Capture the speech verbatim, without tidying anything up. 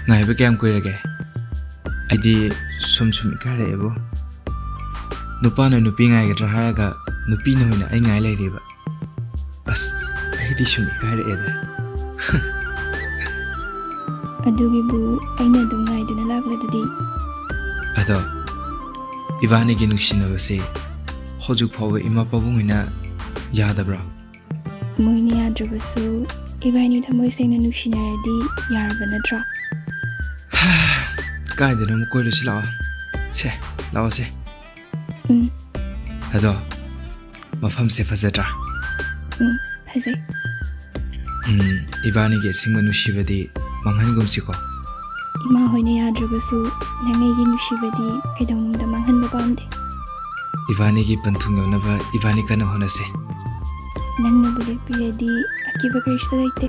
ꯉꯥꯏꯕ ꯀꯌꯥꯝ ꯀꯨꯏꯔꯒꯦ? ꯑꯩꯗꯤ ꯁꯨꯝ ꯁꯨꯝ ꯏꯀꯥꯏꯔꯛꯑꯦꯕꯨ꯫ ꯅꯨꯄꯥꯅ ꯅꯨꯄꯤ ꯉꯥꯏꯒꯗ꯭ꯔꯥ ꯍꯥꯏꯔꯒ ꯅꯨꯄꯤꯅ ꯑꯣꯏꯅ ꯑꯩ ꯉꯥꯏ ꯂꯩꯔꯦꯕ꯫ ꯑꯁ, ꯑꯩꯗꯤ ꯁꯨꯝ ꯏꯀꯥꯏꯔꯛꯑꯦꯗ꯫ ꯑꯗꯨꯒꯤꯕꯨ ꯑꯩꯅ ꯑꯗꯨꯝ ꯉꯥꯏꯗꯨꯅ ꯂꯥꯛꯂꯗꯨꯗꯤ꯫ ꯑꯗꯣ, ꯏꯕꯥꯅꯤꯒꯤ ꯅꯨꯡꯁꯤꯅꯕꯁꯦ ꯍꯧꯖꯤꯛ ꯐꯥꯎꯕ ꯏꯃꯥ ꯄꯥꯕꯨꯡ ꯍꯣꯏꯅ ꯌꯥꯗꯕ꯭ꯔꯥ? ꯃꯣꯏꯅ ꯌꯥꯗ꯭ꯔꯕꯁꯨ ꯏꯕꯥꯅꯤ ꯊꯃꯣꯏ ꯁꯦꯡꯅ ꯅꯨꯡꯁꯤꯅꯔꯗꯤ ꯌꯥꯔꯕ ꯅꯠꯇ꯭ꯔꯣ? ꯀꯥꯏꯗꯅꯣ ꯑꯃꯨꯛ ꯀꯣꯏꯔꯨꯁꯤ ꯂꯥꯛꯑꯣ꯫ ꯁꯦ, ꯂꯥꯛꯑꯣꯁꯦ꯫ ꯎꯝ꯫ ꯑꯗꯣ, ꯃꯐꯝꯁꯦ ꯐꯖꯗ꯭ꯔꯥ? ꯎꯝ, ꯐꯖꯩ꯫ ꯎꯝ, ꯏꯕꯥꯅꯤꯒꯤ ꯑꯁꯦꯡꯕ ꯅꯨꯡꯁꯤꯕꯗꯤ ꯃꯥꯡꯍꯟꯒꯨꯝꯁꯤꯀꯣ꯫ ꯏꯃꯥ ꯍꯣꯏꯅ ꯌꯥꯗ꯭ꯔꯕꯁꯨ ꯅꯪ ꯑꯩꯒꯤ ꯅꯨꯡꯁꯤꯕꯗꯤ ꯀꯩꯗꯧꯅꯨꯡꯗ ꯃꯥꯡꯍꯟꯕ ꯄꯥꯝꯗꯦ꯫ ꯏꯕꯥꯅꯤꯒꯤ ꯄꯟꯊꯨꯡ ꯌꯧꯅꯕ ꯏꯕꯥꯅꯤ ꯀꯟꯅ ꯍꯣꯠꯅꯁꯦ꯫ ꯅꯪꯅꯕꯨ ꯂꯦꯞꯄꯤꯔꯗꯤ ꯑꯀꯤꯕ ꯀꯔꯤꯁꯨ ꯂꯩꯇꯦ꯫